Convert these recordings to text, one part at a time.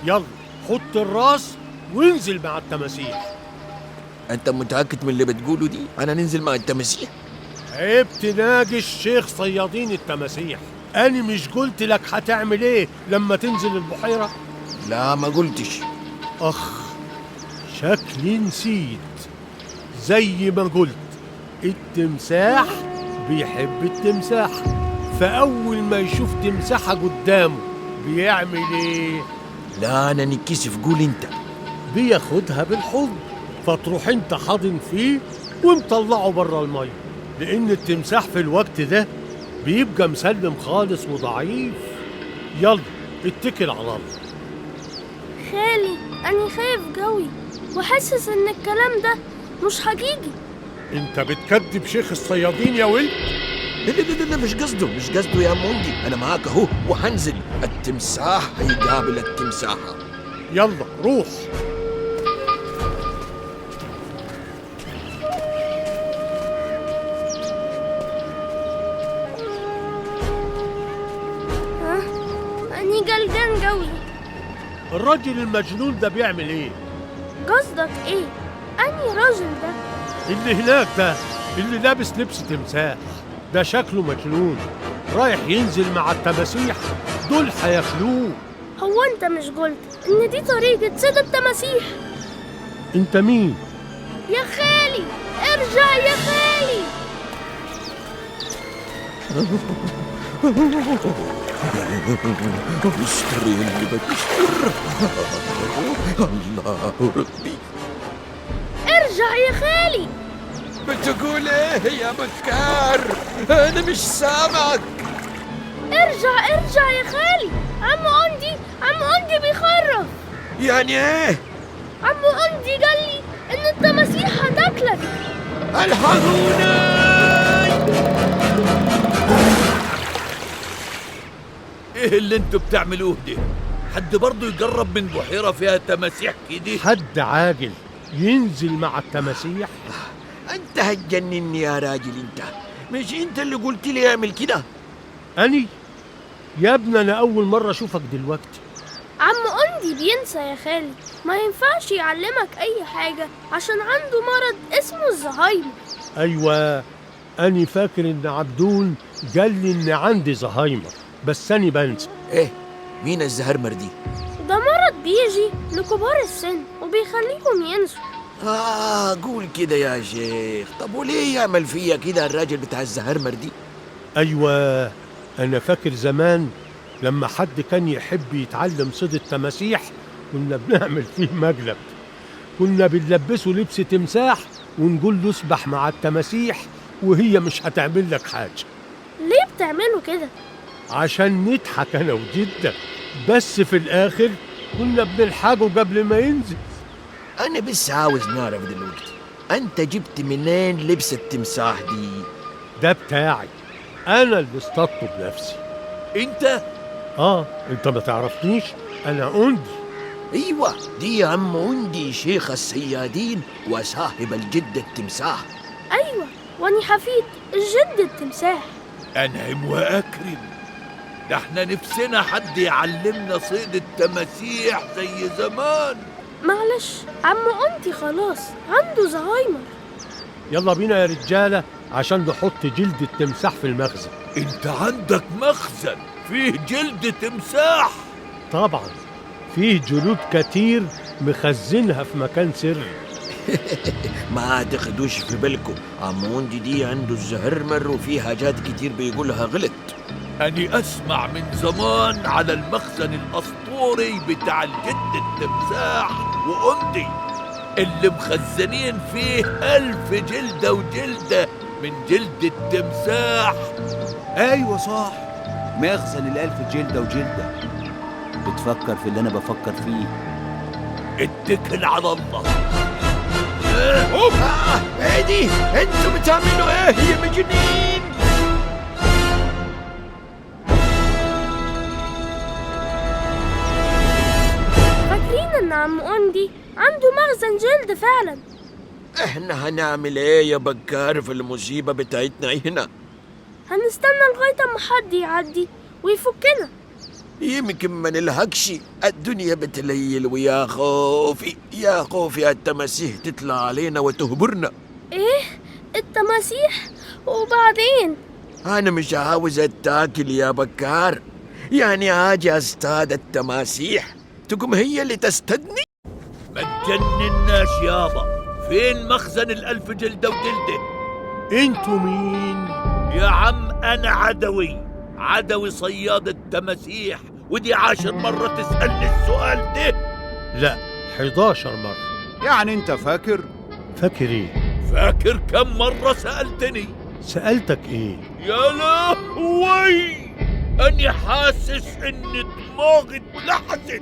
يلا حط الراس وانزل مع التماسيح. انت متأكد من اللي بتقوله دي؟ انا ننزل مع التماسيح؟ عيب تناجش شيخ صيادين التماسيح. أنا مش قلت لك هتعمل إيه لما تنزل البحيرة؟ لا ما قلتش. أخ، شكلي نسيت. زي ما قلت، التمساح بيحب التمساح، فأول ما يشوف تمساحة قدامه بيعمل إيه؟ لا انا نكسف، قول انت. بياخدها بالحضن، فتروح انت حاضن فيه ومطلعه بره المية، لأن التمساح في الوقت ده بيبقى مسلم خالص وضعيف. يلا اتكل على الله. خالي أنا خايف قوي وحاسس إن الكلام ده مش حقيقي. انت بتكذب شيخ الصيادين يا ولد؟ لا لا لا لا، مش قصده، مش قصده يا موندي، انا معاك اهو وهنزل. التمساح هيقابل التمساحة. يلا روح. ها؟ أني قلقان قوي. الراجل المجنون ده بيعمل ايه؟ قصدك إيه؟ أني راجل ده؟ اللي هناك ده، اللي لابس لبس تمساح ده، شكله مجنون، رايح ينزل مع التماسيح دول هياكلوه. هو أنت مش قلت إن دي طريقة صيد التماسيح؟ انت مين؟ يا خالي ارجع يا خالي. استر يا اللي بتستر. الله ربي. ارجع يا خالي. بتقول ايه يا بكار؟ انا مش سامعك. ارجع ارجع يا خالي، عم أندي، عم أندي بيخرف. يعني ايه؟ عم أندي قال لي إن التماسيح هتاكلك. الحقونا! ايه اللي انتوا بتعملوه ده؟ حد برضه يقرب من بحيرة فيها تماسيح كده؟ حد عاجل ينزل مع التماسيح؟ انت هتجنني يا راجل. انت مش انت اللي قلت لي اعمل كده؟ أني؟ يا ابني أنا أول مرة أشوفك دلوقتي. عم أندي بينسى يا خالي، ما ينفعش يعلمك أي حاجة عشان عنده مرض اسمه الزهايمر. أيوة، أني فاكر إن عبدون قال لي إن عندي زهايمر، بس أني بنسى. ايه مين الزهرمر دي؟ ده مرض بيجي لكبار السن وبيخليهم ينسوا. قول كده يا شيخ. طب وليه يعمل فيا كده الراجل بتاع الزهرمر دي؟ أيوة، أنا فاكر زمان لما حد كان يحب يتعلم صيد التماسيح كنا بنعمل فيه مقلب. كنا بنلبسه لبس تمساح ونقول له اسبح مع التماسيح وهي مش هتعمل لك حاجة. ليه بتعملوا كده؟ عشان نضحك أنا وجدك، بس في الآخر كنا بنلحقه قبل ما ينزل. انا بس عاوز نعرف دلوقتي، انت جبت منين لبس التمساح دي؟ ده بتاعي، أنا اللي اصطدته بنفسي. انت؟ أنت ما تعرفنيش؟ أنا أندي. ايوه دي يا عم أندي، شيخ الصيادين وصاحب الجد التمساح. أيوة، وأني حفيد الجد التمساح. انعم واكرم، ده احنا نفسنا حد يعلمنا صيد التماسيح زي زمان. معلش عم أندي خلاص عنده زهايمر. يلا بينا يا رجالة عشان نحط جلد التمساح في المخزن. انت عندك مخزن فيه جلد تمساح؟ طبعا فيه جلود كتير مخزنها في مكان سري. ما تاخدوش في بالكم، عم أندي دي عنده الزهرمر وفي حاجات كتير بيقولها غلط. أني أسمع من زمان على المخزن الأسطوري بتاع الجد التمساح وأندي اللي مخزنين فيه 1000 جلدة وجلدة من جلد التمساح. ايوه صح، مخزن 1000 جلدة وجلدة. بتفكر في اللي انا بفكر فيه. اتكل على الله. ايه دي؟ انتوا بتعملوا ايه يا مجانين؟ فاكرين إن عم أندي عنده مخزن جلد فعلا. احنا هنعمل ايه يا بكار في المصيبة بتاعتنا هنا؟ هنستنى لغاية أما حد يعدي ويفكنا. يمكن ما نلحقش، الدنيا بتليل، ويا خوفي يا خوفي التماسيح تطلع علينا وتهبرنا. ايه التماسيح؟ وبعدين انا مش عاوز اتاكل يا بكار، يعني اجي اصطاد التماسيح تقوم هي اللي تستدني؟ ما تجنناش يابا، فين مخزن الألف جلدة وجلدة؟ انتوا مين؟ يا عم أنا عدوي، عدوي صياد التماسيح، ودي 10 مرة تسألني السؤال ده. لا 11 مرة. يعني انت فاكر؟ فاكر ايه؟ فاكر كم مرة سألتني؟ سألتك ايه؟ يا لهوي، أني حاسس إن دماغي اتلحست.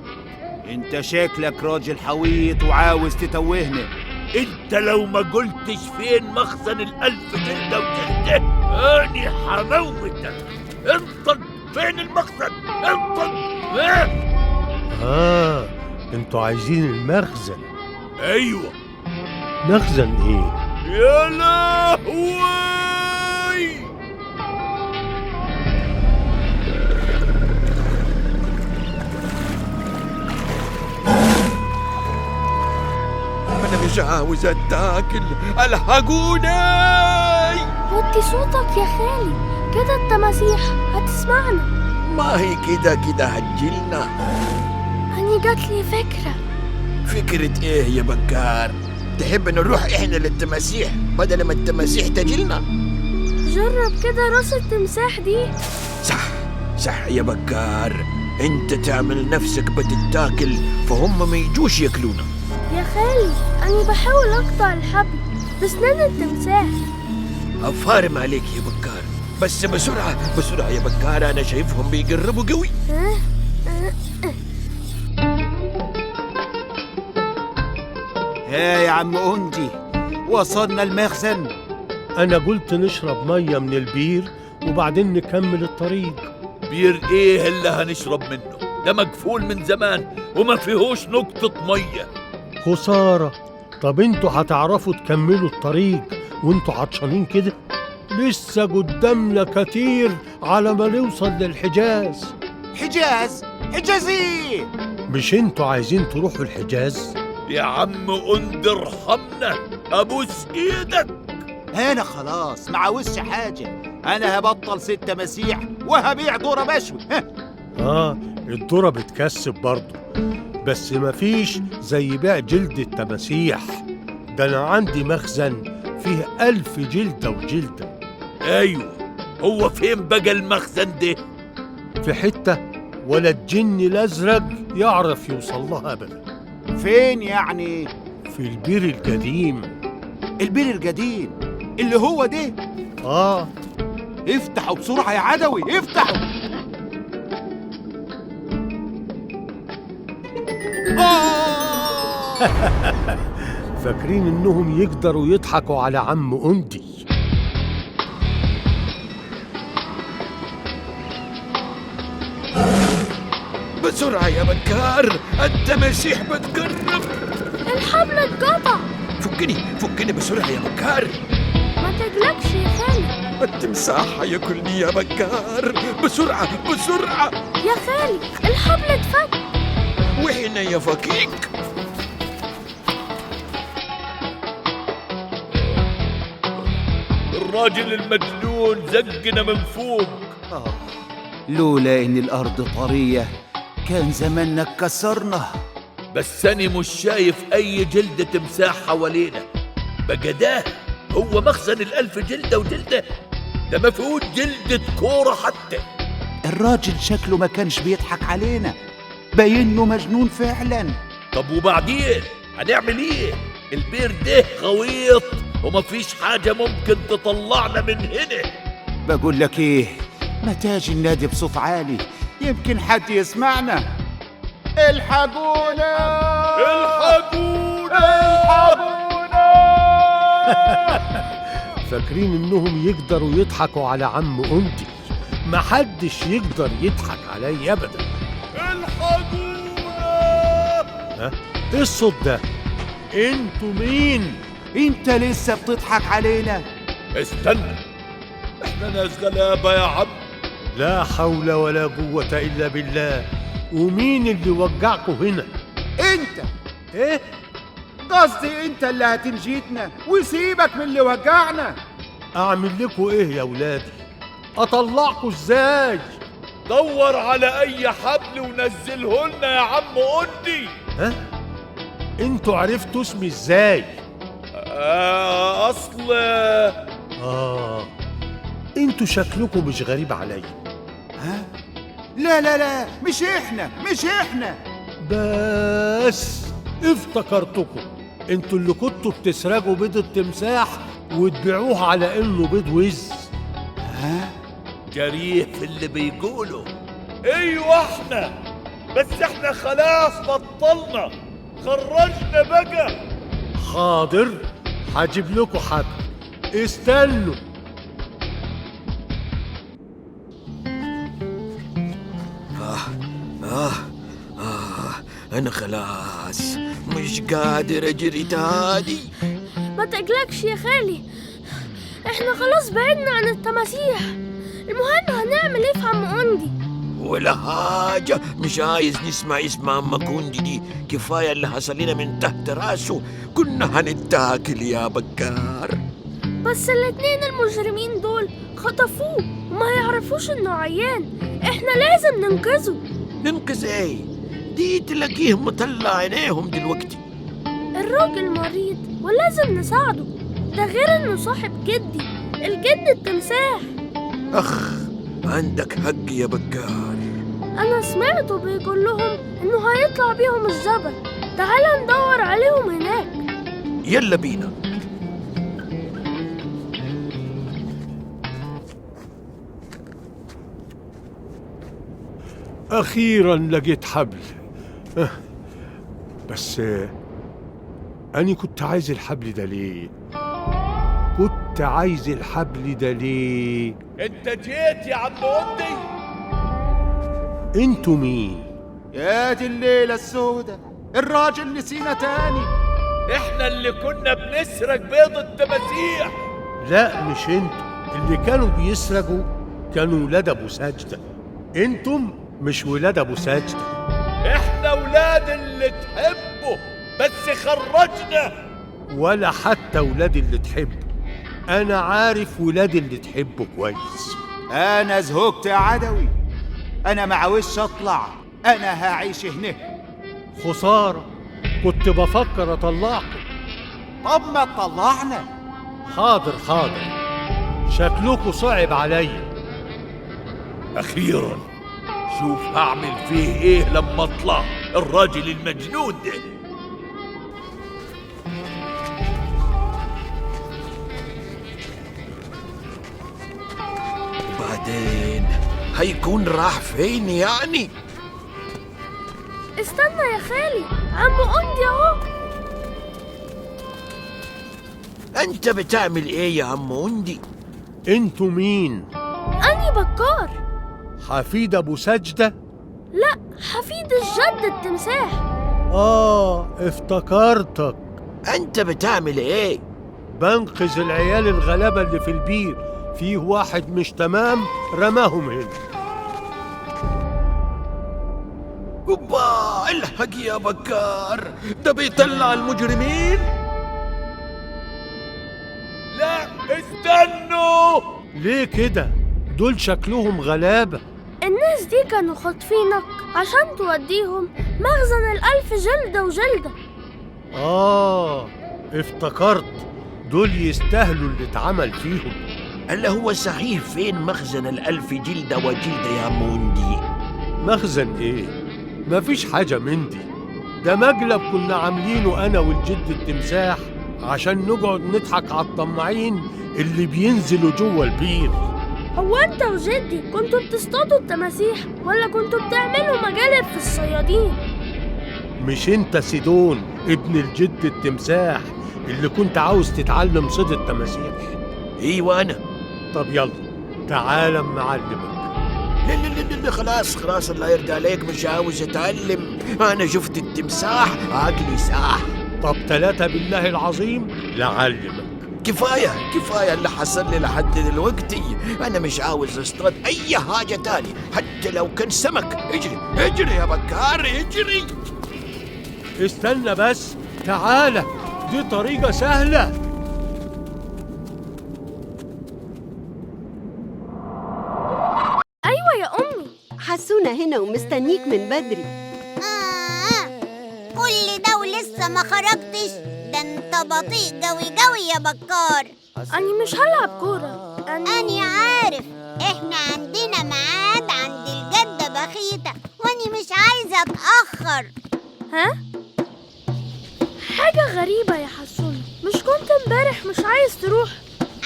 انت شكلك راجل حويط وعاوز تتوهنا. انت لو ما قلتش فين مخزن الألف جلدة وجلدة أني حموتك. انطق، فين المخزن؟ انطق. اه انتوا عايزين المخزن؟ ايوه. مخزن ايه؟ يا لهوي، أنا مش عاوز أتاكل، ألحقوني! وطي صوتك يا خالي، كده التماسيح هتسمعنا. ما هي كده كده هتجيلنا. أني جاتلي فكرة. فكرة إيه يا بكار؟ تحب نروح إحنا للتماسيح بدل ما التماسيح تجيلنا؟ جرب كده راس التمساح دي. صح صح يا بكار، أنت تعمل نفسك بتتاكل فهم ما يجوش ياكلونا. يا خالي أنا بحاول أقطع الحبل بسنان التمساح. أفارم عليك يا بكار، بس بسرعة بسرعة يا بكار، أنا شايفهم بيقربوا قوي. ها يا عم أوندي، وصلنا المخزن. أنا قلت نشرب مية من البير وبعدين نكمل الطريق. بير إيه اللي هنشرب منه؟ ده مقفول من زمان وما فيهوش نقطة مية. خسارة. طب انتوا هتعرفوا تكملوا الطريق وانتوا عطشانين كده؟ لسه قدامنا كتير على ما نوصل للحجاز. حجاز؟ حجازي؟ مش انتوا عايزين تروحوا الحجاز؟ يا عم أوندي ارحمنا، أبوس إيدك. أنا خلاص ما عاوزش حاجة، أنا هبطل 6 تماسيح وهبيع ذرة مشوي. الذرة بتكسب برضه، بس مفيش زي بيع جلد التماسيح. ده أنا عندي مخزن فيه 1000 جلدة وجلدة. أيوة، هو فين بقى المخزن ده؟ في حتة ولا الجن الأزرق يعرف يوصل لها أبدا. فين يعني؟ في البير القديم. البير القديم اللي هو ده؟ افتحوا بسرعة يا عدوي، افتحوا. فاكرين انهم يقدروا يضحكوا على عم أوندي. بسرعة يا بكار، التماسيح بتقرب. الحبل اتقطع. فكني فكني بسرعة يا بكار. ما تقلقش يا خالي، التمساح هياكلني يا بكار، بسرعة بسرعة. يا خالي الحبل اتفك. وإحنا يا فكيك. الراجل المجنون زقنا من فوق. لولا إن الأرض طرية كان زماننا اتكسرنا. بس أنا مش شايف أي جلدة تمساح حوالينا. بقى ده هو مخزن الألف جلدة وجلدة؟ ده ما فيهوش جلدة كورة حتى. الراجل شكله ما كانش بيضحك علينا، باينه مجنون فعلا. طب وبعدين هنعمل ايه؟ البير ده غويط ومفيش حاجة ممكن تطلعنا من هنا. بقول لك ايه، ما تاجي النادي بصوت عالي يمكن حد يسمعنا. الحقونا الحقونا الحقونا. فاكرين انهم يقدروا يضحكوا على عم أوندي؟ محدش يقدر يضحك علي ابدا. الحقونا. ها؟ ايه الصوت ده؟ انتوا مين؟ انت لسه بتضحك علينا؟ استنى، احنا ناس غلابة يا عم، لا حول ولا قوة إلا بالله. ومين اللي وجعكوا هنا؟ انت. ايه؟ قصدي انت اللي هتنجدنا، وسيبك من اللي وجعنا. اعمل لكم ايه يا ولادي؟ اطلعكوا ازاي؟ دور على اي حبل ونزله لنا يا عم قندي. ها؟ انتوا عرفتوا اسمي ازاي؟ اصل انتوا شكلكم مش غريب عليا. ها؟ لا لا لا، مش احنا، مش احنا. بس افتكرتكم، انتوا اللي كنتوا بتسرقوا بيض التمساح وتبيعوه على انه بيض وز. ها؟ جريح في اللي بيقولوا. ايوه احنا، بس احنا خلاص بطلنا، خرجنا بقى. حاضر، هجيب لكم حبل، استنوا. أنا خلاص مش قادر أجري تاني. ما تقلقش يا خالي، احنا خلاص بعدنا عن التماسيح. المهم هنعمل ايه في عم قندي؟ ولا حاجة، مش عايز نسمع اسم عم قندي دي، كفاية اللي حصل لنا من تحت راسه، كنا هنتاكل يا بكار. بس الاتنين المجرمين دول خطفوه وما يعرفوش انه عيان، احنا لازم ننقذه. ننقذ ايه؟ دي تلاقيه مطلع عينيهم دلوقتي. الراجل مريض ولازم نساعده، ده غير انه صاحب جدي الجد التمساح. اخ، عندك حق يا بكار. انا سمعته بيقول لهم انه هيطلع بيهم الجبل، تعال ندور عليهم هناك. يلا بينا. أخيراً لقيت حبل. بس أنا كنت عايز الحبل ده ليه؟ كنت عايز الحبل ده ليه؟ أنت جيت يا عم قندي؟ أنتوا مين؟ يا دي الليلة السوداء، الراجل نسينا تاني. إحنا اللي كنا بنسرق بيض التماسيح. لا مش أنتوا، اللي كانوا بيسرقوا كانوا ولاد أبو ساجدة. أنتم مش ولاد أبو ساجدة. إحنا ولاد اللي تحبه، بس خرجنا. ولا حتى ولاد اللي تحبه، أنا عارف ولاد اللي تحبه كويس. أنا زهقت يا عدوي، أنا ما عاوزش أطلع، أنا هعيش هنا. خسارة، كنت بفكر أطلعكم. طب ما تطلعنا. حاضر حاضر، شكلكم صعب عليا. أخيراً شوف هعمل فيه ايه لما اطلع الراجل المجنون ده. وبعدين هيكون راح فين يعني؟ استنى يا خالي، عم قندي اهو. انت بتعمل ايه يا عم قندي؟ انتوا مين؟ أني بكار. حفيد أبو سجدة؟ لا، حفيد الجد التمساح. افتكرتك. أنت بتعمل إيه؟ بنقذ العيال الغلابة اللي في البير، فيه واحد مش تمام رماهم هنا. أوبا، الحق يا بكار، ده بيطلع المجرمين. لا استنوا. ليه كده؟ دول شكلهم غلابة. الناس دي كانوا خاطفينك عشان توديهم مخزن الألف جلدة وجلدة. افتكرت، دول يستاهلوا اللي اتعمل فيهم. اللي هو صحيح فين مخزن الألف جلدة وجلدة يا موندي؟ مخزن ايه؟ مفيش حاجة من دي، ده مقلب كنا عاملينه أنا والجد التمساح عشان نقعد نضحك على الطماعين اللي بينزلوا جوه البير. هو انت وجدي كنتوا بتصطادوا التماسيح ولا كنتوا بتعملوا مجالب في الصيادين؟ مش انت سيدون ابن الجد التمساح اللي كنت عاوز تتعلم صيد التماسيح؟ ايوه انا. طب يلا تعال اما اعلمك. لا لا لا لا، خلاص خلاص، الله يرضى عليك، مش عاوز اتعلم، انا شفت التمساح عقلي ساح. طب 3 بالله العظيم لعلمك. كفاية كفاية اللي حصل لي لحد دلوقتي. أنا مش عاوز اصطاد أي حاجة تاني حتى لو كان سمك. اجري اجري يا بكار اجري. استنى بس، تعالى، دي طريقة سهلة. أيوة يا أمي. حسونة هنا ومستنيك من بدري. كل ده ولسه ما خرجتش؟ ده انت بطيء قوي قوي يا بكار. أنا مش هلعب كورة. أنا عارف، احنا عندنا ميعاد عند الجدة بخيتة وأني مش عايزة أتأخر. ها؟ حاجة غريبة يا حسونة، مش كنت امبارح مش عايز تروح؟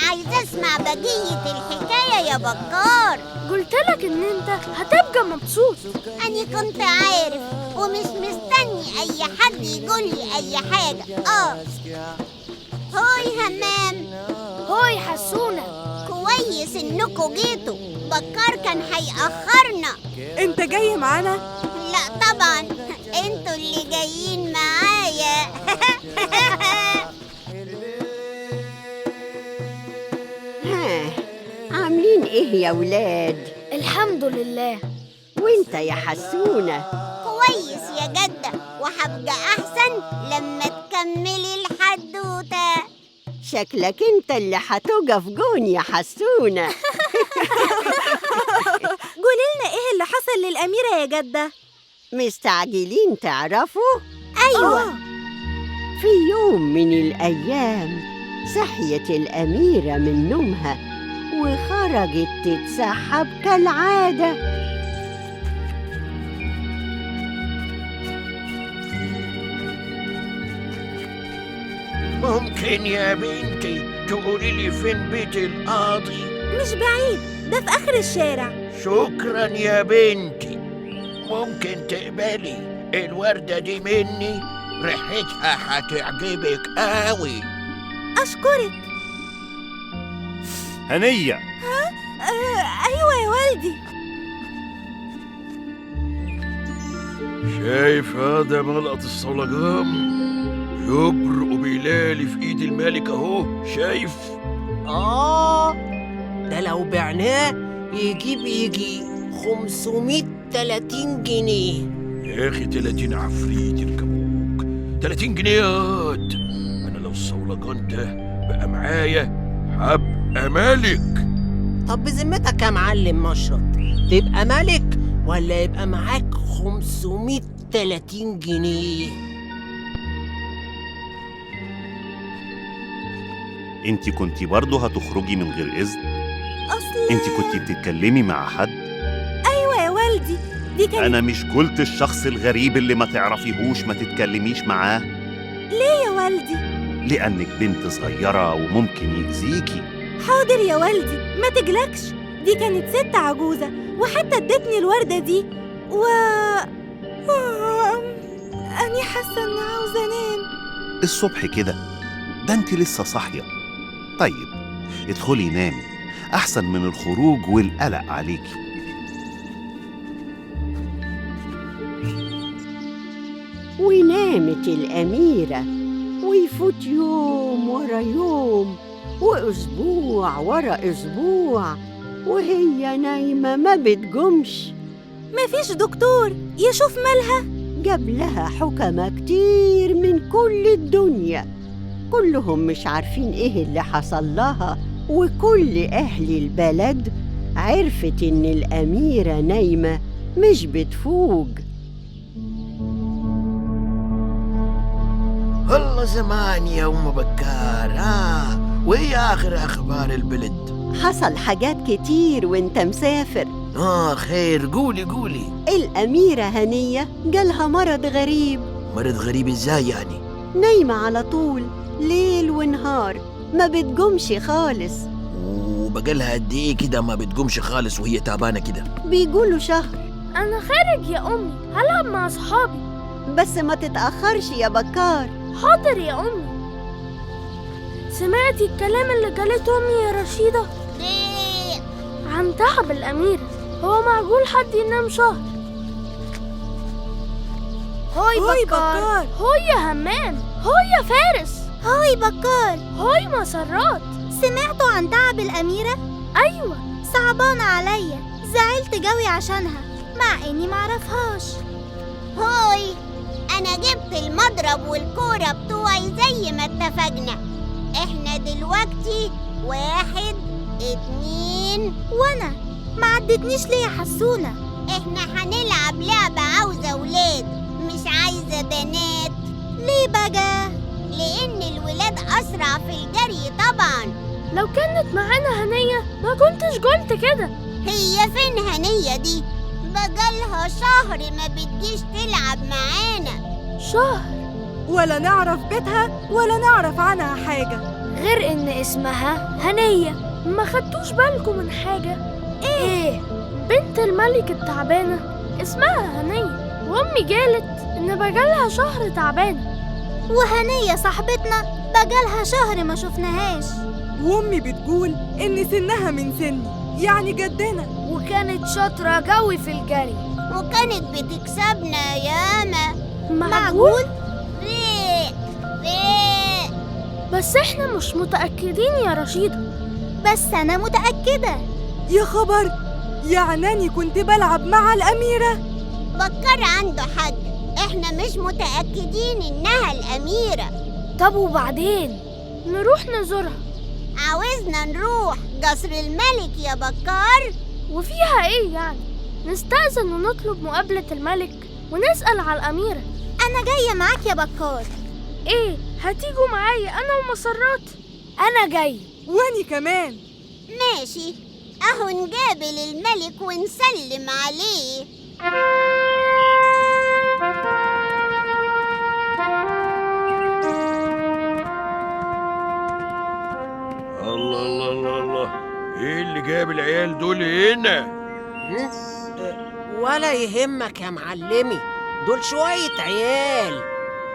عايزة اسمع بقية الحكاية يا بكار. قلتلك ان انت هتبقى مبسوط. أنا كنت عارف ومش مستني أي حد يقول لي أي حاجة. هوي همام. هوي حسونة. كويس إنكوا جيتوا، بكار كان هيأخرنا. انت جاي معانا؟ لا طبعا، انتوا اللي جايين معايا. ها، عاملين ايه يا ولاد؟ الحمد لله. وانت يا حسونة؟ كويس يا جدة، وهبقى أحسن لما تكملي الحدوتة. شكلك انت اللي هتقف جون يا حسونة. قوليلنا ايه اللي حصل للأميرة يا جدة؟ مستعجلين تعرفوا؟ أيوة. في يوم من الأيام صحيت الأميرة من نومها وخرجت تتسحب كالعادة. ممكن يا بنتي تقولي لي فين بيت القاضي؟ مش بعيد، ده في آخر الشارع. شكرا يا بنتي. ممكن تقبلي الوردة دي مني؟ ريحتها هتعجبك قوي. أشكرك. هنية. ها؟ أيوة يا والدي. شايف هذا ملقط الصولجام يبرق وبيلالي في ايد الملك اهو، شايف؟ ده لو بعناه يجيب يجي 530 جنيه. يا اخي 30 عفريت يركبوك، 30 جنيهات. انا لو الصولجان ده بقى معايا هبقى ملك. طب بذمتك يا معلم مشرط، تبقى ملك ولا يبقى معاك 530 جنيه؟ انت كنتي برضه هتخرجي من غير اذن؟ اصل انت كنتي بتتكلمي مع حد؟ ايوه يا والدي، دي كانت. انا مش قلت الشخص الغريب اللي ما تعرفيهوش ما تتكلميش معاه؟ ليه يا والدي؟ لانك بنت صغيره وممكن يأذيكي. حاضر يا والدي، ما تقلقش، دي كانت ست عجوزة وحتى ادتني الوردة دي و أني حاسة إني عاوزة أنام. الصبح كده؟ ده انت لسه صاحية. طيب ادخلي نامي أحسن من الخروج والقلق عليكي. ونامت الأميرة، ويفوت يوم ورا يوم وأسبوع ورا أسبوع وهي نايمة ما بتقومش. مفيش دكتور يشوف مالها؟ جاب لها حكمة كتير من كل الدنيا، كلهم مش عارفين إيه اللي حصل لها. وكل أهل البلد عرفت إن الأميرة نايمة مش بتفوق. والله زمان يا أم بكار. وإيه آخر أخبار البلد؟ حصل حاجات كتير وانت مسافر. خير، قولي قولي. الأميرة هنية جالها مرض غريب. مرض غريب إزاي يعني؟ نايمة على طول ليل ونهار، ما بتقومش خالص. وبقالها قد إيه كده ما بتقومش خالص وهي تعبانة كده؟ بيقولوا شهر. أنا خارج يا أمي، هلعب مع أصحابي. بس ما تتأخرش يا بكار. حاضر يا أمي. سمعتي الكلام اللي قالته أمي يا رشيدة؟ عن تعب الأميرة. هو معقول حد ينام شهر؟ هوي بكار. هوي يا همام. هوي يا فارس. هاي بكار. هاي مسرات. سمعتوا عن تعب الأميرة؟ أيوة. صعبانة عليا، زعلت جوي عشانها مع إني معرفهاش. هاي، أنا جبت المضرب والكورة بتوعي زي ما اتفقنا. إحنا دلوقتي 1 2. وأنا ما عدتنيش ليه يا حسونة؟ إحنا هنلعب لعبة عاوزة ولاد مش عايزة بنات. ليه بقى؟ لأن الولاد أسرع في الجري طبعا. لو كانت معانا هنية ما كنتش قلت كده. هي فين هنية دي؟ بقالها شهر ما بتجيش تلعب معانا. شهر؟ ولا نعرف بيتها ولا نعرف عنها حاجة غير إن اسمها هنية. ما خدتوش بالكم من حاجة؟ إيه؟ بنت الملك التعبانة اسمها هنية، وأمي قالت إن بقالها شهر تعبانة. وهنية صاحبتنا بقالها شهر ما شفناهاش. وأمي بتقول إن سنها من سني، يعني جدنا. وكانت شاطرة قوي في الجري، وكانت بتكسبنا ياما. معقول؟ بيه بيه. بس احنا مش متأكدين يا رشيدة. بس أنا متأكدة. يا خبر، يعني كنت بلعب مع الأميرة؟ بكر عنده حق، احنا مش متأكدين إنها الأميرة. طب وبعدين؟ نروح نزورها. عاوزنا نروح قصر الملك يا بكار. وفيها ايه يعني؟ نستأذن ونطلب مقابلة الملك ونسأل على الأميرة. أنا جاية معاك يا بكار. ايه، هتيجوا معايا أنا ومسرات؟ أنا جاي. واني كمان. ماشي، أهو نقابل الملك ونسلم عليه. الله الله الله الله، ايه اللي جاب العيال دول هنا؟ ولا يهمك يا معلمي، دول شوية عيال،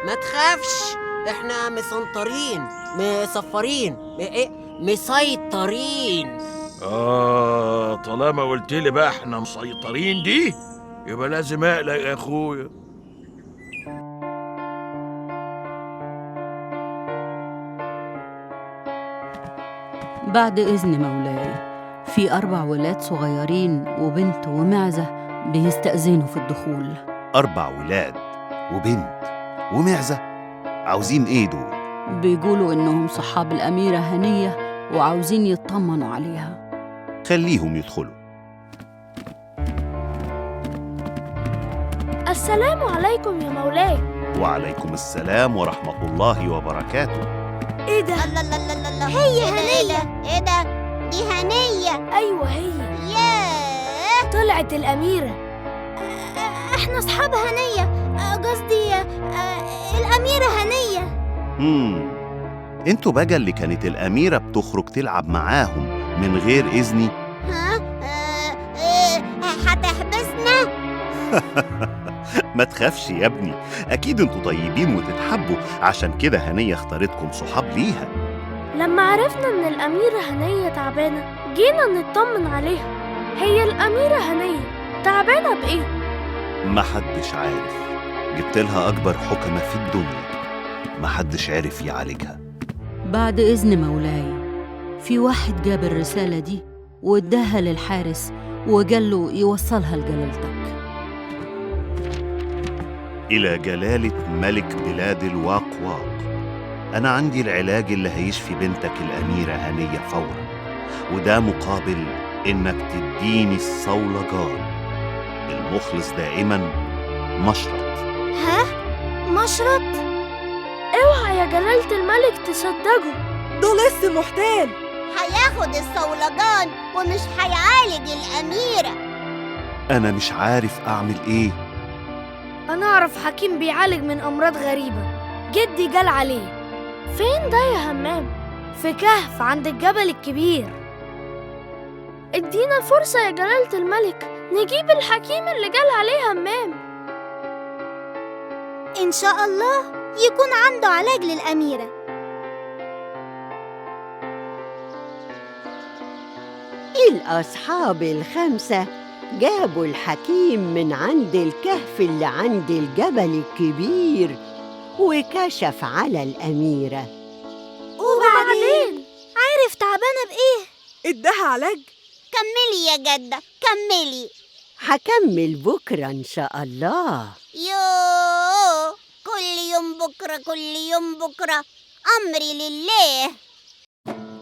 ما تخافش، احنا مسنطرين مصفرين مسيطرين. طالما قلت لي بقى احنا مسيطرين دي يبقى لازم اقلق يا اخويا. بعد إذن مولاي، في 4 ولاد صغيرين وبنت ومعزة بيستأذنوا في الدخول. 4 ولاد وبنت ومعزة؟ عاوزين إيه دول؟ بيقولوا إنهم صحاب الأميرة هنية وعاوزين يطمنوا عليها. خليهم يدخلوا. السلام عليكم يا مولاي. وعليكم السلام ورحمة الله وبركاته. ايه ده؟ الله الله الله الله، هي هنية. ايه ده؟ دي هنية. ايوه هي. ياه، طلعت الأميرة. احنا اصحاب هنية، قصدي الأميرة هنية. انتوا بقى اللي كانت الأميرة بتخرج تلعب معاهم من غير إذني؟ ها؟ هتحبسنا؟ ما تخافش يا ابني، أكيد انتوا طيبين وتتحبوا، عشان كده هنية اختارتكم صحاب ليها. لما عرفنا إن الأميرة هنية تعبانة جينا نطمن عليها. هي الأميرة هنية تعبانة بإيه؟ محدش عارف. جبت لها أكبر حكمة في الدنيا، محدش عرف يعالجها. بعد إذن مولاي، في واحد جاب الرسالة دي واداها للحارس وقال يوصلها لجلالتك. إلى جلالة ملك بلاد الواق واق، أنا عندي العلاج اللي هيشفي بنتك الأميرة هنية فوراً، وده مقابل إنك تديني الصولجان المخلص دائماً مشرط. ها؟ مشرط؟ اوعى يا جلالة الملك تصدقه، ده لسه محتال، هياخد الصولجان ومش هيعالج الأميرة. أنا مش عارف أعمل إيه. أنا أعرف حكيم بيعالج من أمراض غريبة، جدي جال عليه. فين ده يا همام؟ في كهف عند الجبل الكبير. ادينا فرصة يا جلالة الملك نجيب الحكيم اللي جال عليه همام. إن شاء الله يكون عنده علاج للأميرة. الأصحاب الخمسة جابوا الحكيم من عند الكهف اللي عند الجبل الكبير وكشف على الأميرة. تعبانة بإيه؟ اداها علاج؟ كملي يا جدة كملي. هكمل بكرة إن شاء الله. يوه، كل يوم بكرة كل يوم بكرة، أمري لله.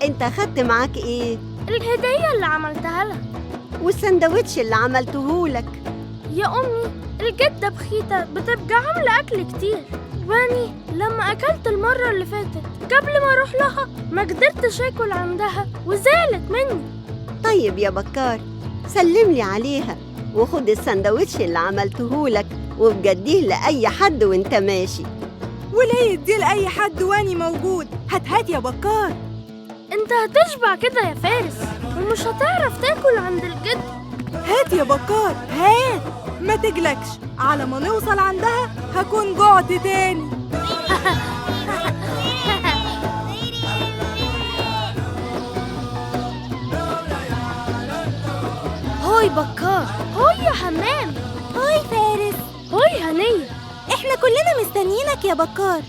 أنت خدت معاك إيه؟ الهدية اللي عملتها لها والسندوتش اللي عملتهولك. يا أمي الجدة بخيتة بتبقى عاملة أكل كتير، واني لما أكلت المرة اللي فاتت قبل ما أروح لها ما قدرتش أكل عندها وزعلت مني. طيب يا بكار، سلملي عليها وخد السندوتش اللي عملتهولك وبجديه لأي حد وانت ماشي. وليه يديه لأي حد واني موجود؟ هات يا بكار. انت هتشبع كده يا فارس ومش هتعرف تاكل عند الجد. هات يا بكار هات، ما تجلكش، على ما نوصل عندها هكون جعت تاني. هاي بكار، هاي يا حمام، هاي فارس، هاي هنية. احنا كلنا مستنيينك يا بكار.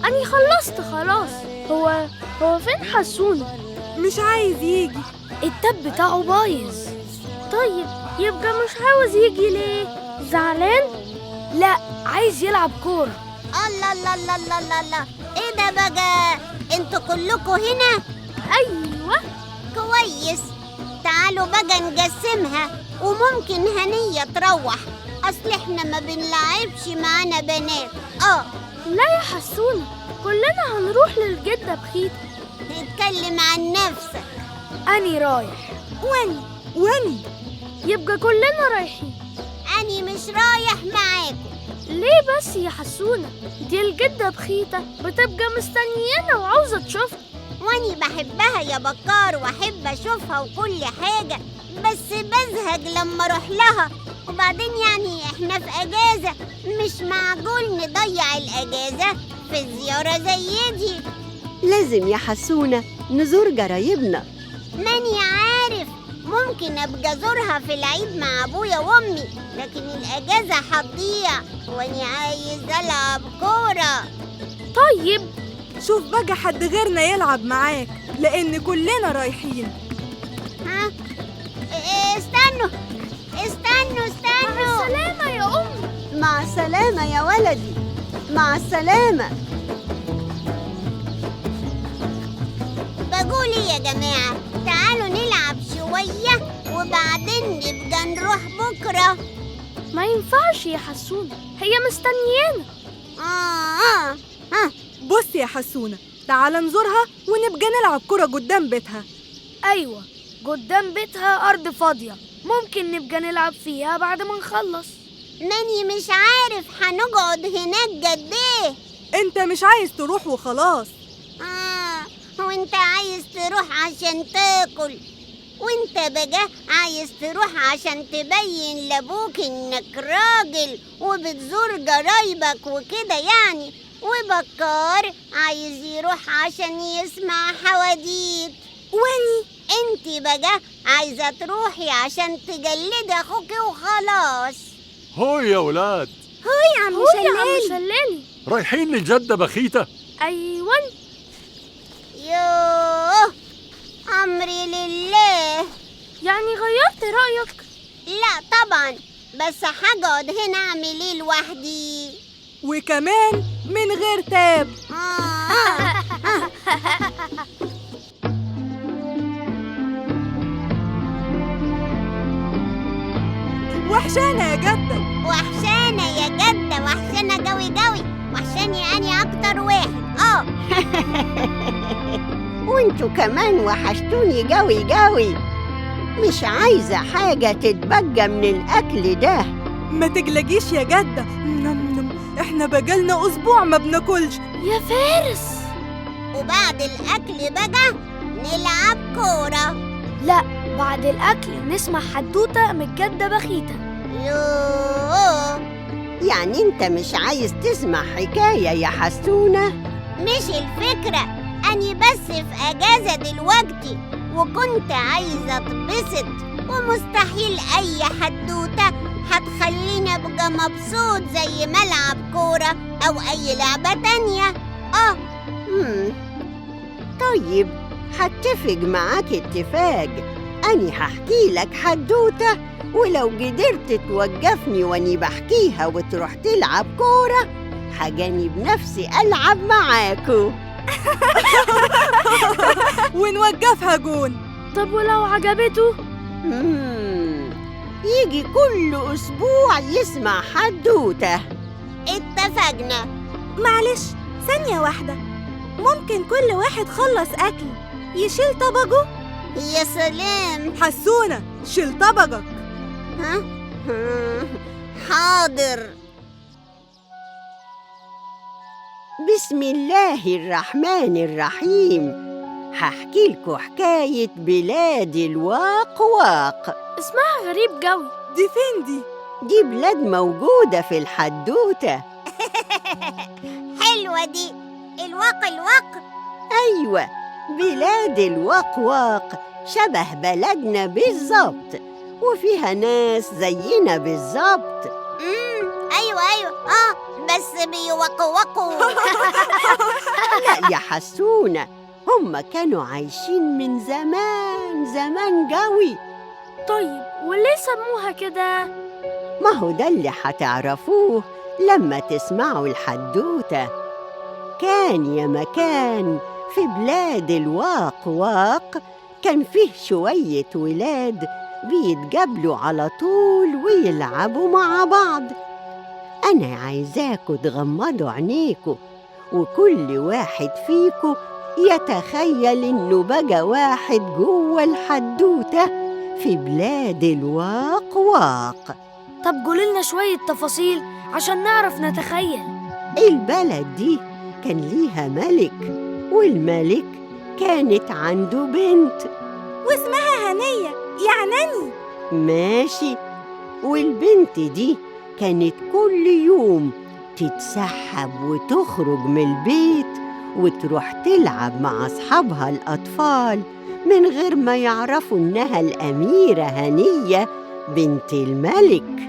أني خلصت خلاص. هو فين حسونة؟ مش عايز يجي، التاب بتاعه بايظ. طيب يبقى مش عاوز يجي ليه؟ زعلان؟ لا، عايز يلعب كورة. الله الله الله الله الله الله، ايه ده بقى؟ انتوا كلكوا هنا؟ ايوه. كويس، تعالوا بقى نقسمها، وممكن هنية تروح، اصل احنا ما بنلعبش معانا بنات. لا يا حسونة، كلنا هنروح للجدة بخيتة. اتكلم عن نفسك. أني رايح. واني يبقى كلنا رايحين. أني مش رايح معاكم. ليه بس يا حسونة؟ دي الجدة بخيتة بتبقى مستنيانا وعاوزة تشوفنا. واني بحبها يا بكار واحب اشوفها وكل حاجة، بس بزهق لما اروح لها. وبعدين يعني احنا في اجازة، مش معقول نضيع الاجازة في زيارة زي دي. لازم يا حسونة نزور جرايبنا. ماني عارف، ممكن ابقى ازورها في العيد مع ابويا وامي، لكن الاجازة هتضيع واني عايز العب كورة. طيب شوف بقى حد غيرنا يلعب معاك، لان كلنا رايحين. ها؟ استنوا استنوا استنوا. مع السلامة يا أمي. مع السلامة يا ولدي، مع السلامة. بقول يا جماعة تعالوا نلعب شوية وبعدين نبقى نروح بكرة. ما ينفعش يا حسونة، هي مستنيانا. بص يا حسونة، تعال نزورها ونبقى نلعب كرة قدام بيتها. أيوة، قدام بيتها أرض فاضية، ممكن نبقى نلعب فيها بعد ما نخلص. ماني مش عارف هنقعد هناك قد ايه. انت مش عايز تروح وخلاص. وانت عايز تروح عشان تاكل، وانت بقى عايز تروح عشان تبين لابوك انك راجل وبتزور جرايبك وكده يعني. وبكار عايز يروح عشان يسمع حواديت. واني انت بقى عايزة تروحي عشان تجلدي اخوكي وخلاص. هوي يا ولاد. هوي يا عم شلالي. رايحين للجدة بخيتة؟ ايوه. يوه، أمري لله. يعني غيرت رأيك؟ لا طبعا، بس هقعد هنا أعمل إيه لوحدي؟ وكمان من غير تاب. وحشانة يا جدة. وحشانة يا جدة، وحشانة قوي قوي، وحشاني أني أكتر واحد. وانتوا كمان وحشتوني قوي قوي. مش عايزة حاجة تتبقى من الأكل ده. ما تقلقيش يا جدة، نم نم، احنا بقالنا أسبوع ما بناكلش يا فارس. وبعد الأكل بقى نلعب كورة. لا، بعد الأكل نسمع حدوتة من الجدة بخيتة. يوه، يعني انت مش عايز تسمع حكاية يا حسونة؟ مش الفكرة، أني بس في أجازة دلوقتي وكنت عايزة أتبسط، ومستحيل أي حدوتة هتخليني أبقى مبسوط زي ما ألعب كورة أو أي لعبة تانية. طيب هتفق معاك اتفاق، أني هحكي لك حدوتة، ولو قدرت توقفني واني بحكيها وتروح تلعب كورة هجاني بنفسي ألعب معاكو. ونوقفها جون. طب ولو عجبته؟ يجي كل أسبوع يسمع حدوتة. اتفقنا. معلش ثانية واحدة، ممكن كل واحد خلص أكل يشيل طبقه؟ يا سلام. حسونة شيل طبقك. ها؟ حاضر. بسم الله الرحمن الرحيم. هحكي لكم حكاية بلاد الواق واق. اسمها غريب قوي. دي فين دي؟ دي بلاد موجودة في الحدوتة. حلوة دي، الواق الواق. أيوة، بلاد الواق واق شبه بلدنا بالظبط، وفيها ناس زينا بالظبط. أيوة أيوة، بس بيوقوقوا. لا يا حسونة، هم كانوا عايشين من زمان زمان قوي. طيب وليه سموها كده؟ ما هو ده اللي هتعرفوه لما تسمعوا الحدوتة. كان يا مكان في بلاد الواق واق كان فيه شوية ولاد بيتقابلوا على طول ويلعبوا مع بعض. أنا عايزاكوا تغمضوا عينيكوا، وكل واحد فيكوا يتخيل إنه بقى واحد جوه الحدوتة في بلاد الواق واق. طب قولي لنا شوية تفاصيل عشان نعرف نتخيل. البلد دي كان ليها ملك، والملك كانت عنده بنت واسمها هنية. يعنني ماشي. والبنت دي كانت كل يوم تتسحب وتخرج من البيت وتروح تلعب مع أصحابها الأطفال من غير ما يعرفوا إنها الأميرة هنية بنت الملك.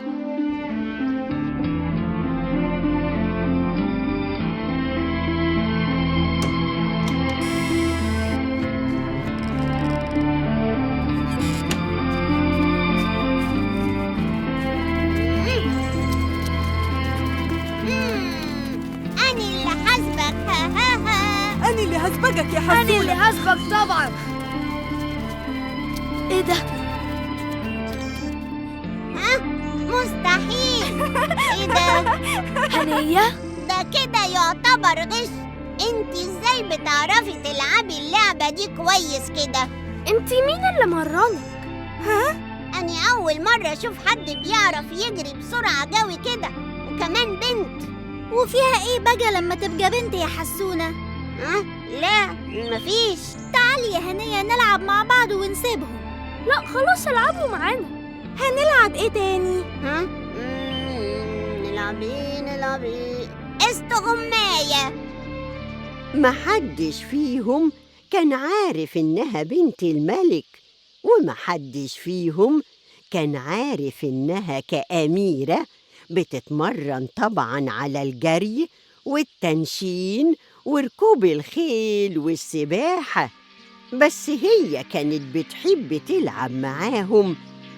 هسبقك يا حسونة. أنا اللي هسبق طبعا. إيه ده؟ ها؟ مستحيل. إيه ده؟ هنية؟ ده كده يعتبر غش. انت ازاي بتعرفي تلعبي اللعبة دي كويس كده؟ انت مين اللي مرنك؟ ها؟ أنا أول مرة أشوف حد بيعرف يجري بسرعة قوي كده، وكمان بنت. وفيها إيه بقى لما تبقى بنت يا حسونة؟ أه؟ لا مفيش. تعالي يا هنية نلعب مع بعض ونسيبهم. لا خلاص العبوا معانا. هنلعب ايه تاني؟ ها؟ نلعب ايه نلعب ايه؟ استغماية. محدش فيهم كان عارف إنها بنت الملك، ومحدش فيهم كان عارف إنها كأميرة بتتمرن طبعاً على الجري والتنشين وركوب الخيل والسباحة. بس هي كانت بتحب تلعب معاهم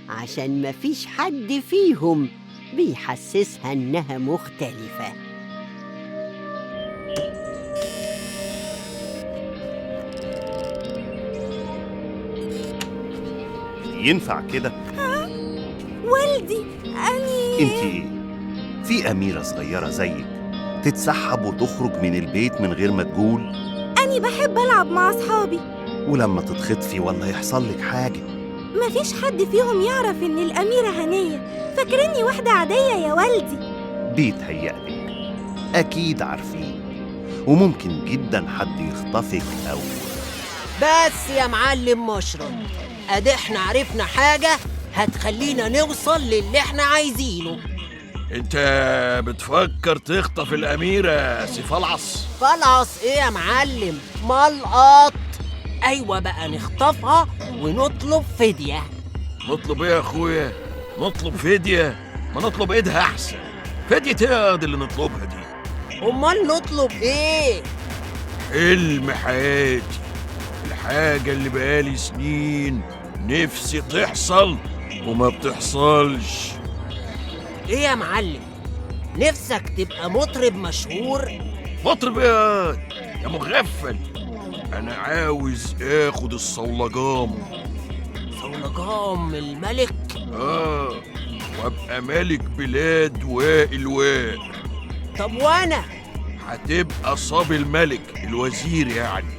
عشان مفيش حد فيهم بيحسسها إنها مختلفة. ينفع كده؟ ها؟ والدي أني انتي إيه؟ في أميرة صغيرة زيك تتسحب وتخرج من البيت من غير ما تقول؟ أني بحب ألعب مع أصحابي. ولما تتخطفي ولا يحصل لك حاجة؟ مفيش حد فيهم يعرف إن الأميرة هنية، فاكريني واحدة عادية يا والدي. بيتهيألك، أكيد عارفين، وممكن جدا حد يخطفك أو بس يا معلم مشرط، أدي احنا عرفنا حاجة هتخلينا نوصل للي احنا عايزينه. انت بتفكر تخطف الأميرة سي فلعص؟ فلعص ايه يا معلم؟ ملقط. ايوه بقى، نخطفها ونطلب فدية. نطلب ايه يا اخويا؟ نطلب فدية؟ ما نطلب ايدها احسن. فدية ايه اللي نطلبها دي؟ امال نطلب ايه؟ حلم حياتي، الحاجة اللي بقالي سنين نفسي تحصل وما بتحصلش. ايه يا معلم؟ نفسك تبقى مطرب مشهور؟ مطرب ايه يا مغفل؟ انا عاوز اخد الصولجام. صولجام الملك؟ وابقى ملك بلاد واقل واق. طب وانا؟ هتبقى صبي الملك، الوزير يعني.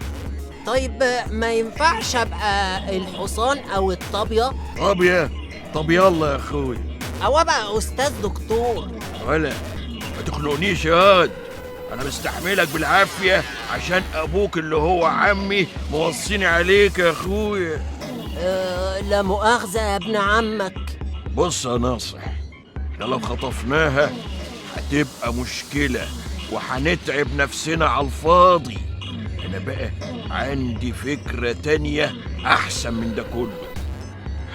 طيب ما ينفعش ابقى الحصان او الطابية؟ طابية؟ طب يلا يا اخويا. او ابقى استاذ دكتور. ولا ما تخنقنيش يا واد، انا مستحملك بالعافية عشان ابوك اللي هو عمي موصيني عليك يا اخويا. لا مؤاخذة يا ابن عمك. بص يا ناصح، احنا لو خطفناها هتبقى مشكلة وهنتعب نفسنا على الفاضي. انا بقى عندي فكرة تانية احسن من ده كله.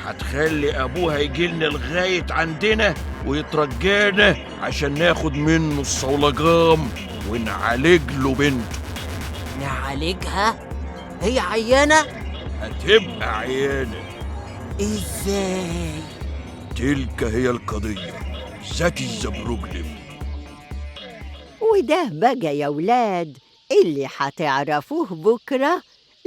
هتخلي ابوها يجيلنا لغاية عندنا ويترجانا عشان ناخد منه الصولجام ونعالج له بنته. نعالجها؟ هي عيانة؟ هتبقى عيانة. ازاي؟ تلك هي القضية، ذات الزبرجلب. وده بقى يا ولاد اللي هتعرفوه بكرة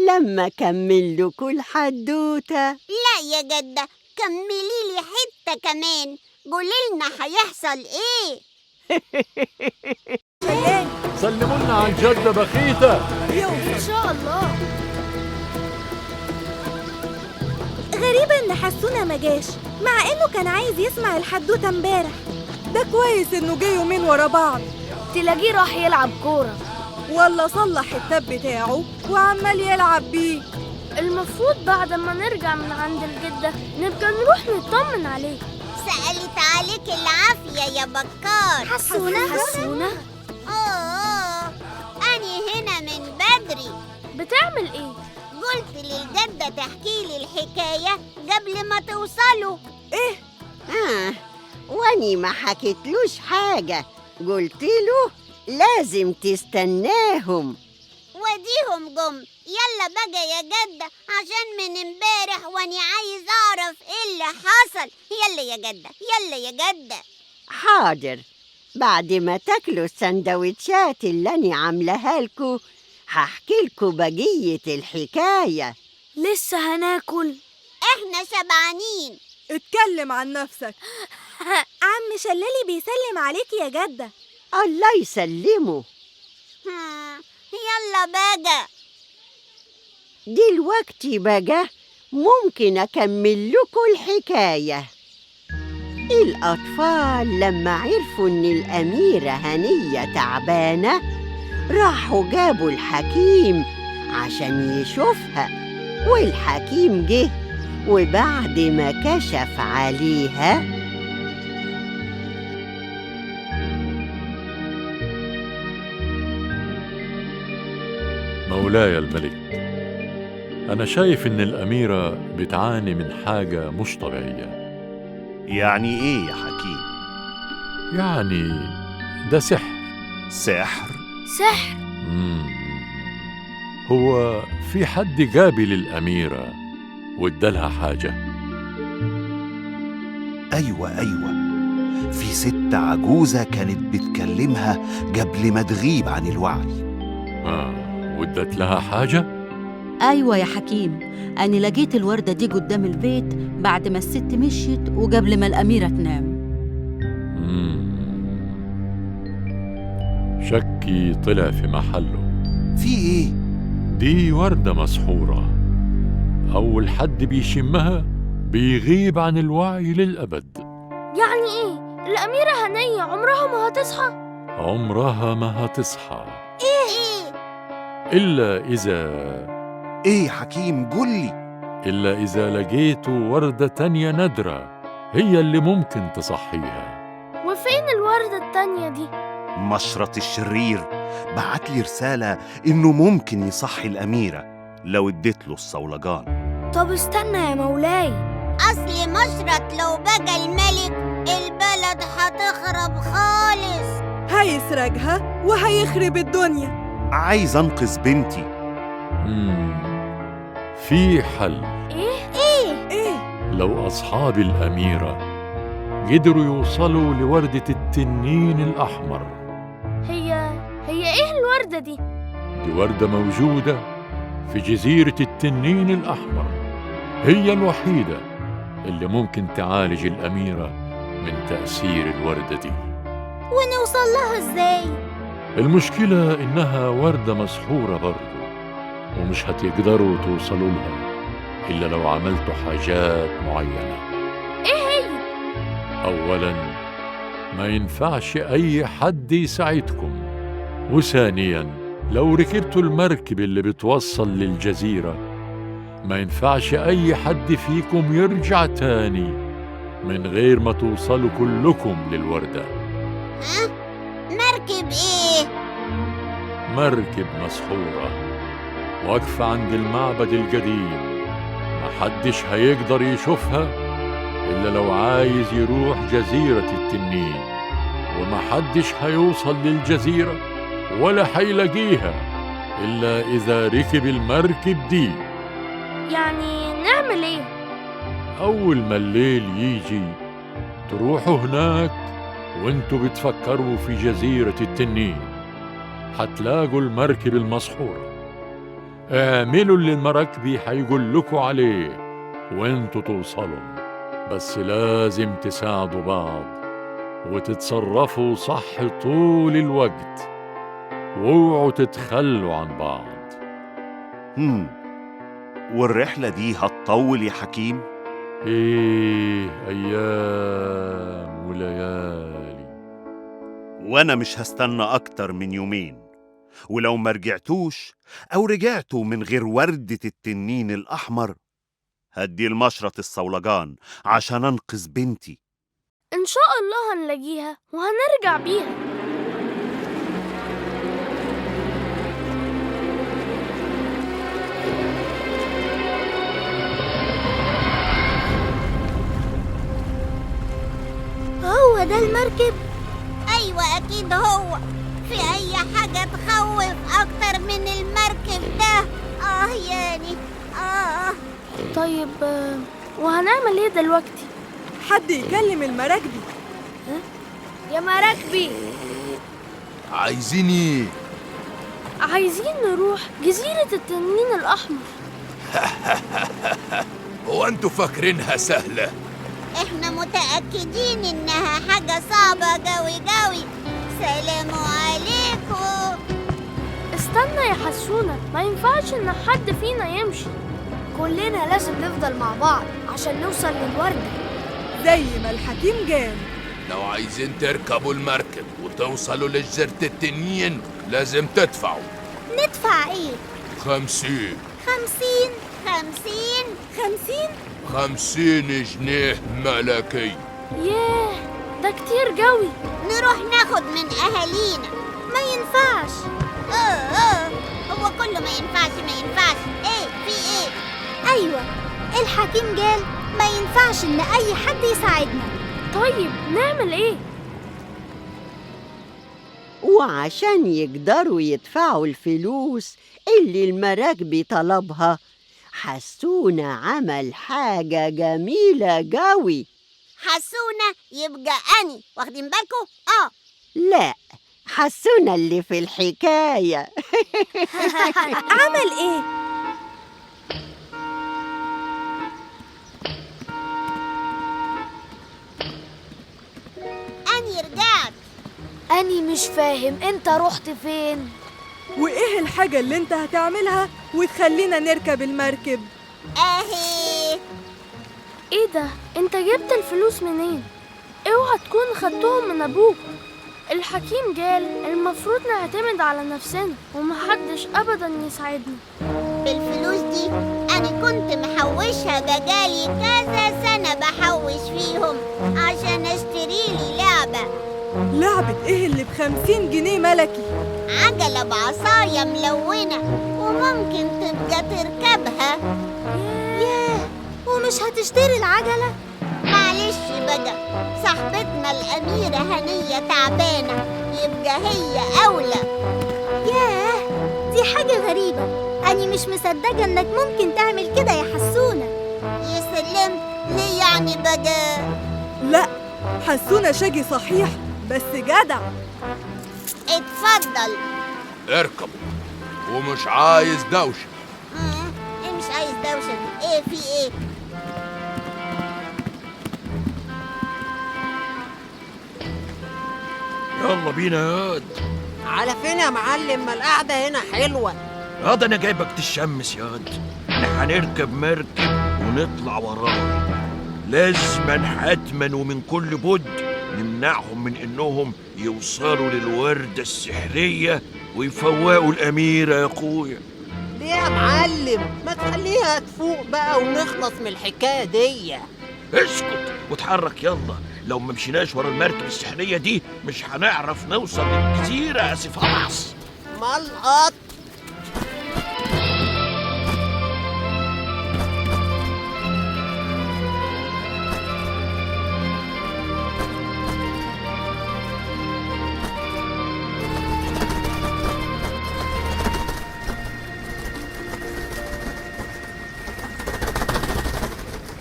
لما كمل لكم الحدوتة. لا يا جدة، كملي لي حتة كمان، قولي لنا هيحصل ايه. سلموا لنا على الجدة بخيتة. ان شاء الله. غريبة ان حسونة ما جاش، مع انه كان عايز يسمع الحدوتة امبارح. ده كويس انه جه يومين ورا بعض. تلاقيه راح يلعب كورة ولا صلح التاب بتاعه وعمال يلعب بيه. المفروض بعد ما نرجع من عند الجدة نبقى نروح نطمن عليه. سألت عليك العافية يا بكار. حسونة؟ حسونة؟ أنا هنا من بدري. بتعمل إيه؟ قلت للجدة تحكي لي الحكاية قبل ما توصلوا. إيه؟ وأني ما حكيتلوش حاجة، قلت له لازم تستناهم. وديهم جم. يلا بقى يا جدة، عشان من امبارح واني عايز اعرف ايه اللي حصل. يلا يا جدة، يلا يا جدة. حاضر، بعد ما تاكلوا السندوتشات اللي انا عاملاها لكم هحكي لكم بقية الحكاية. لسه هناكل؟ احنا شبعانين. اتكلم عن نفسك. عم شلالي بيسلم عليك يا جدة. الله يسلمه. يلا بقى. دلوقتي بقى ممكن أكمل لكم الحكاية. الأطفال لما عرفوا إن الأميرة هنية تعبانة راحوا جابوا الحكيم عشان يشوفها، والحكيم جه وبعد ما كشف عليها مولاي الملك، أنا شايف إن الأميرة بتعاني من حاجة مش طبيعية. يعني إيه يا حكيم؟ يعني ده سحر. سحر؟ سحر؟ هو في حد جابي للأميرة وادالها حاجة؟ أيوة، في ست عجوزة كانت بتكلمها قبل ما تغيب عن الوعي. وادت لها حاجة؟ أيوة يا حكيم، أنا لقيت الوردة دي قدام البيت بعد ما الست مشيت وقبل ما الأميرة تنام. شكي طلع في محله. في إيه؟ دي وردة مسحورة، أول حد بيشمها بيغيب عن الوعي للأبد. يعني إيه؟ الأميرة هنية عمرها ما هتصحى؟ عمرها ما هتصحى. إيه؟ إلا إذا إيه يا حكيم؟ قولي. إلا إذا لقيتوا وردة تانية نادرة هي اللي ممكن تصحيها. وفين الوردة التانية دي؟ مشرط الشرير بعت لي رسالة إنه ممكن يصحي الأميرة لو اديت له الصولجان. طب استنى يا مولاي، أصل مشرط لو بقى الملك البلد هتخرب خالص. هيسرقها وهيخرب الدنيا. عايز أنقذ بنتي. في حل. إيه؟ إيه؟ إيه؟ لو أصحاب الأميرة قدروا يوصلوا لوردة التنين الأحمر. هي إيه الوردة دي؟ دي وردة موجودة في جزيرة التنين الأحمر، هي الوحيدة اللي ممكن تعالج الأميرة من تأثير الوردة دي. ونوصل لها إزاي؟ المشكلة إنها وردة مسحورة برضو، ومش هتقدروا توصلوا لها إلا لو عملتوا حاجات معينة. إيه هي؟ أولاً ما ينفعش أي حد يساعدكم، وثانياً لو ركبتوا المركب اللي بتوصل للجزيرة ما ينفعش أي حد فيكم يرجع تاني من غير ما توصلوا كلكم للوردة. ها؟ مركب إيه؟ مركب مسحورة واقفة عند المعبد القديم، محدش هيقدر يشوفها إلا لو عايز يروح جزيرة التنين، ومحدش هيوصل للجزيرة ولا هيلاقيها إلا إذا ركب المركب دي. يعني نعمل إيه؟ أول ما الليل يجي تروحوا هناك وانتوا بتفكروا في جزيرة التنين، هتلاقوا المركب المسحورة. اعملوا اللي المراكبي هيقول لكم عليه وانتوا توصلوا، بس لازم تساعدوا بعض وتتصرفوا صح طول الوقت، واوعوا تتخلوا عن بعض. والرحلة دي هتطول يا حكيم؟ إيه، أيام وليالي. وأنا مش هستنى أكتر من يومين، ولو ما رجعتوش أو رجعتوا من غير وردة التنين الأحمر هدي المشرط الصولجان عشان أنقذ بنتي. إن شاء الله هنلاقيها وهنرجع بيها. هو ده المركب؟ أيوة أكيد هو. في أي حاجة تخوف أكتر من المركب ده؟ يعني طيب وهنعمل إيه دلوقتي؟ حد يكلم المراكبي. يا مراكبي، عايزين إيه؟ عايزين نروح جزيرة التنين الأحمر. هو أنتوا فاكرينها سهلة؟ احنا متأكدين انها حاجة صعبة قوي قوي. سلام عليكم. استنى يا حسونة، ما ينفعش ان حد فينا يمشي، كلنا لازم نفضل مع بعض عشان نوصل للوردة زي ما الحكيم قال. لو عايزين تركبوا المركب وتوصلوا لجزيرة التنين لازم تدفعوا. ندفع ايه؟ 50. 50 50 50 50 جنيه ملكي. ياه، ده كتير قوي. نروح ناخد من أهالينا. ما ينفعش. هو كله ما ينفعش ما ينفعش. ايه في ايه؟ أيوة، الحكيم قال ما ينفعش إن أي حد يساعدنا. طيب نعمل ايه؟ وعشان يقدروا يدفعوا الفلوس اللي المراكبي طلبها، حسونة عمل حاجة جميلة قوي. حسونة يبقى أني، واخدين بالكم؟ لا، حسونة اللي في الحكاية. عمل إيه؟ أني رجعت. أني مش فاهم أنت رحت فين؟ وإيه الحاجة اللي أنت هتعملها وتخلينا نركب المركب؟ أهي. إيه ده؟ أنت جبت الفلوس منين؟ اوعى تكون خدتهم من أبوك. الحكيم قال المفروض نعتمد على نفسنا ومحدش أبداً يساعدنا. بالفلوس دي أنا كنت محوشها بقالي كذا سنة، بحوش فيهم عشان أشتري لي لعبة. لعبة إيه اللي ب50 جنيه ملكي؟ عجلة بعصاية ملونة وممكن تبقى تركبها. ياه، ومش هتشتري العجلة؟ معلش بقى، صاحبتنا الأميرة هنية تعبانة، يبقى هي أولى. ياه، دي حاجة غريبة، أنا مش مصدقة إنك ممكن تعمل كده يا حسونة. يا سلام، ليه يعني بقى؟ لا حسونة شاجي صحيح بس جدع. اتفضل اركب، ومش عايز دوشة. ايه مش عايز دوشة دي؟ ايه في ايه؟ يلا بينا يا ياد. على فين يا معلم؟ ما القعدة هنا حلوة. ياض انا جايبك تشمس يا ياد. احنا هنركب مركب ونطلع وراهم، لازما حتما ومن كل بد نمنعهم من انهم يوصلوا للوردة السحرية ويفوقوا الأميرة يا اخويا. ليه يا معلم؟ ما تخليها تفوق بقى ونخلص من الحكاية دي. اسكت وتحرك يلا، لو ما مشيناش ورا المركب السحرية دي مش هنعرف نوصل للجزيرة يا سيفاس. ملقط.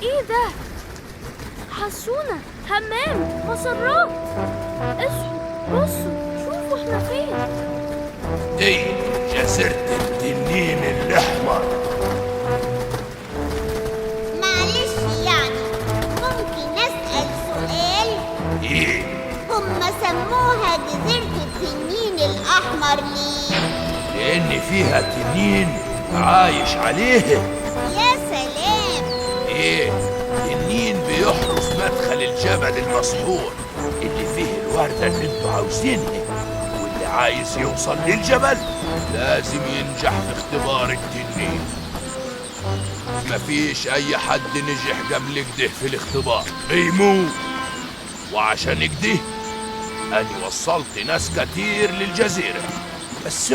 ايه ده؟ حسونة، همام، مسرات، اصحوا، بصوا، شوفوا احنا فين. دي جزيرة التنين الأحمر. معلش يعني ممكن أسأل سؤال؟ ايه؟ هما سموها جزيرة التنين الأحمر ليه؟ لأن فيها تنين عايش عليه. يا سلام. ايه؟ تنين بيحرس مدخل الجبل المسحور اللي فيه الوردة اللي انتوا عاوزينها، واللي عايز يوصل للجبل لازم ينجح في اختبار التنين. مفيش أي حد نجح قبل كده في الاختبار بيموت، وعشان كده أنا وصلت ناس كتير للجزيرة، بس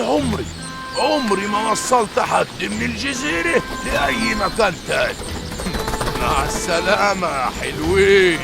عمري ما وصلت حد من الجزيرة لأي مكان تاني. مع السلامة يا حلوين.